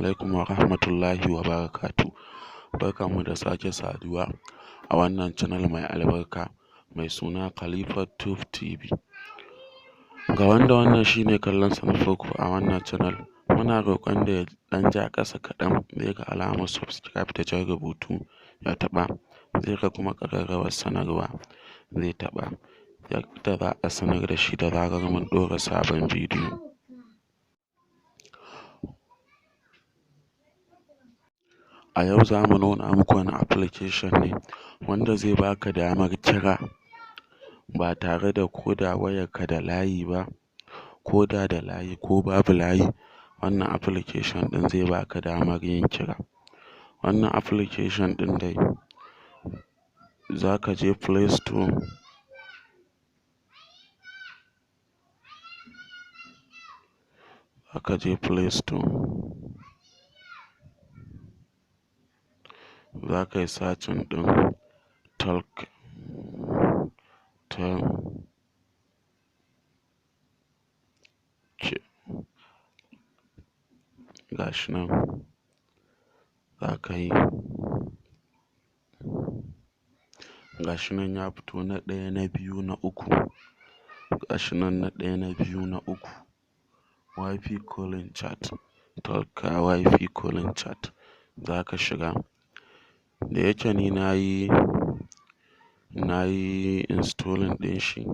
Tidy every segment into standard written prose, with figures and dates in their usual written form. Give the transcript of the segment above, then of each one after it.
Alaikum wa rahmatullahi wa barakatuh. Barkanmu da sake saduwa a wannan channel mai albarka mai suna Khalifa Tube TV. Ga wanda wannan shine kallon sa na farko a wannan channel, muna roƙon da ya ɗan ja ƙasa kaɗan, zai ga alamar subscribe da jan rubutu, ya taɓa, zai ga kuma ƙararrawar sanarwa, zai taɓa yadda za a sanar da shi da zarar mun ɗora sabon bidiyo. A yau za mu nuna muku wani application ne wanda zai baka damar kira ba tare da ko da wayarka da layi ba, ko da da layi ko babu layi, wannan application ɗin zai baka damar yin kira. Wannan application ɗin dai, zaka je Play Store, zaka je Play Store, zaka yi searching ɗin Talk Tel gashi nan, zaka yi, gashi nan ya fito na ɗaya, na biyu, na uku, gashi nan na ɗaya, na biyu, na uku, WiFi calling chat, Talker WiFi calling chat zaka shiga. Da yake ni nayi installing ɗin shi,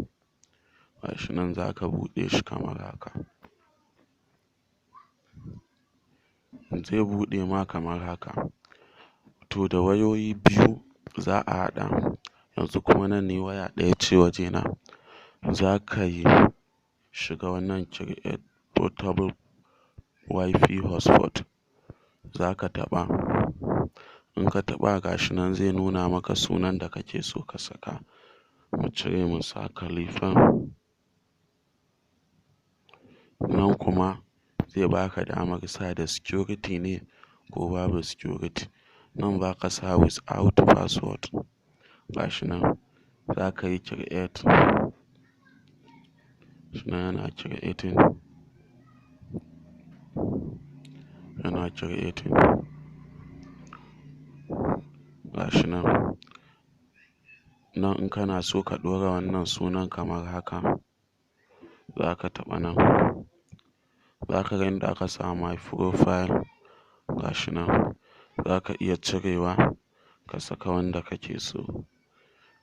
gashi nan zaka buɗe shi kamar haka. Zai buɗe ma kamar haka. To da wayoyi biyu za a haɗa, yanzu kuma nan ni waya ɗaya ce wajena. Zaka yi shiga wannan create portable WiFi hotspot, zaka taɓa. In ka taɓa, gashi nan zai nuna maka sunan da kake so ka saka. Mu cire mu sa Khalifa. Nan kuma zai baka damar sa da security ne ko babu security. Nan zaka sa without password. Gashi nan zaka yi create. Gashi nan yana creating. Yana creating. Gashi nan. Nan in kana so ka ɗora wannan sunan kamar haka, zaka taɓa nan. Zaka ga inda aka sa my profile, gashi nan. Zaka iya cirewa ka saka wanda kake so.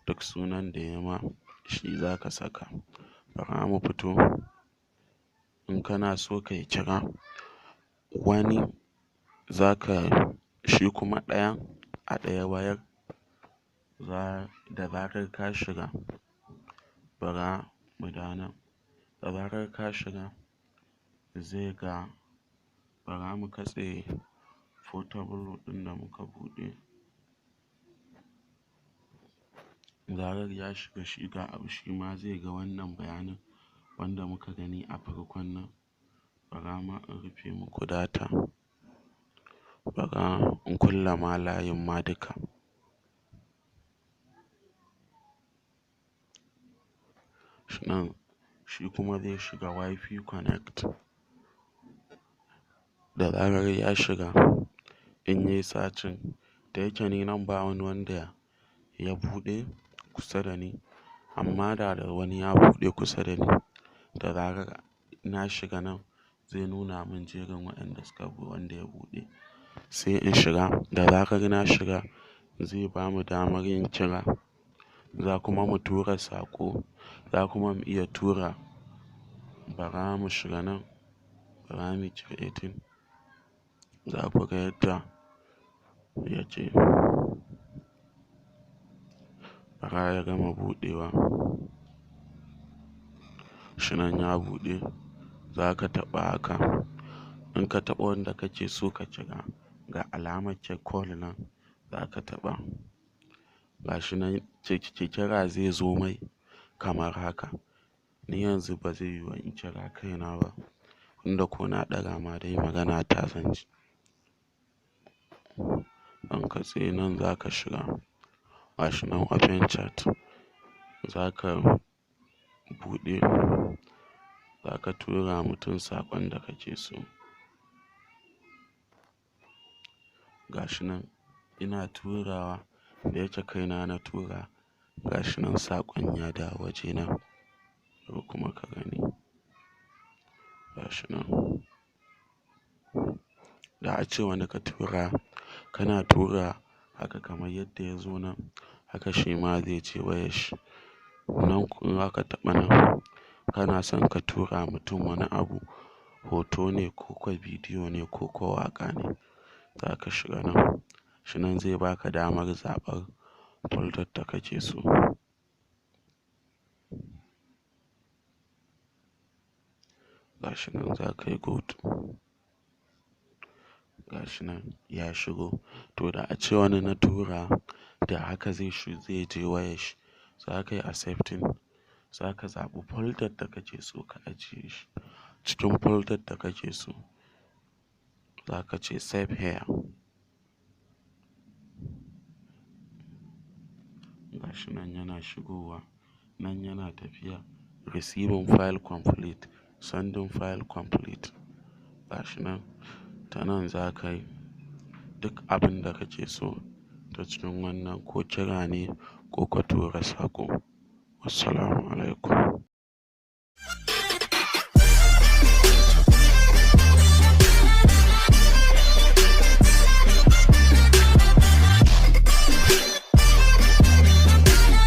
Duk sunan da ya ma shi zaka saka. Bara mu fito. In kana so kayi kira wani, zaka shi kuma ɗayan a ɗaya wayar, za da zarar ka shiga, bara mu dawo nan. Da zarar ka shiga, zai ga, bara mu katse portable ɗin da muka buɗe. Zarar ya shiga, shi ga abu, shi ma zai ga wannan bayanin wanda muka gani a farkon nan. Bara ma in rufe muku data. Bara in kulle ma layin ma duka. Nan shi kuma zai shiga WiFi connect. Da zarar ya shiga, in yayi searching, da yake ni nan ba wani wanda ya buɗe kusa da ni, amma da wani ya buɗe kusa da ni, da zarar na shiga nan zai nuna min jerin waɗanda suka wanda ya buɗe. Sai in shiga, da zarar na shiga zai bamu damar yin kira. Za kuma mu tura saƙo, za kuma mu iya tura. Bara mu shiga nan, bara mu creating. Za ku ga yadda yake. Bara ya gama buɗewa. Shi nan ya buɗe. Zaka taɓa haka. In ka taɓa wanda kake so ka kira, ga alamar call nan, zaka taɓa. Gashi nan kira zai zo mai kamar haka. Ni yanzu ba zai yiwu in kira kaina ba, inda ko na ɗaga ma dai magana ta zan ji. In ka tsaye nan zaka shiga. Gashi nan open chat. Zaka buɗe, zaka tura mutum saƙon da kake so. Gashi nan ina turawa, da yake kaina na tura, gashi nan saƙon ya dawo wajena. Ko kuma ka gani. Gashi nan. Da ace wani ka tura, kana tura haka kamar yadda ya zo nan, haka shi ma zai je wayar shi. Nan in aka taɓa nan, kana son ka tura mutum wani abu, hoto ne ko ko bidiyo ne ko ko waƙa ne, za ka shiga nan. Shi nan zai baka damar zaɓar folder da kake so. Gashi nan za ka yi good. Gashi nan ya shigo. To, da ace wani na tura, da haka zai je wayar shi. Za ka yi accepting, za ka zaɓi folder da kake so ka ajiye shi. Cikin folder da kake so, za ka ce "Save here". Gashi nan yana shigowa, nan yana tafiya. Receiving file complete, sending file complete. Gashi nan, ta nan za ka yi duk abin da kake so ta cikin wannan, ko kira ne ko ka tura saƙo. Wassalamu alaikum.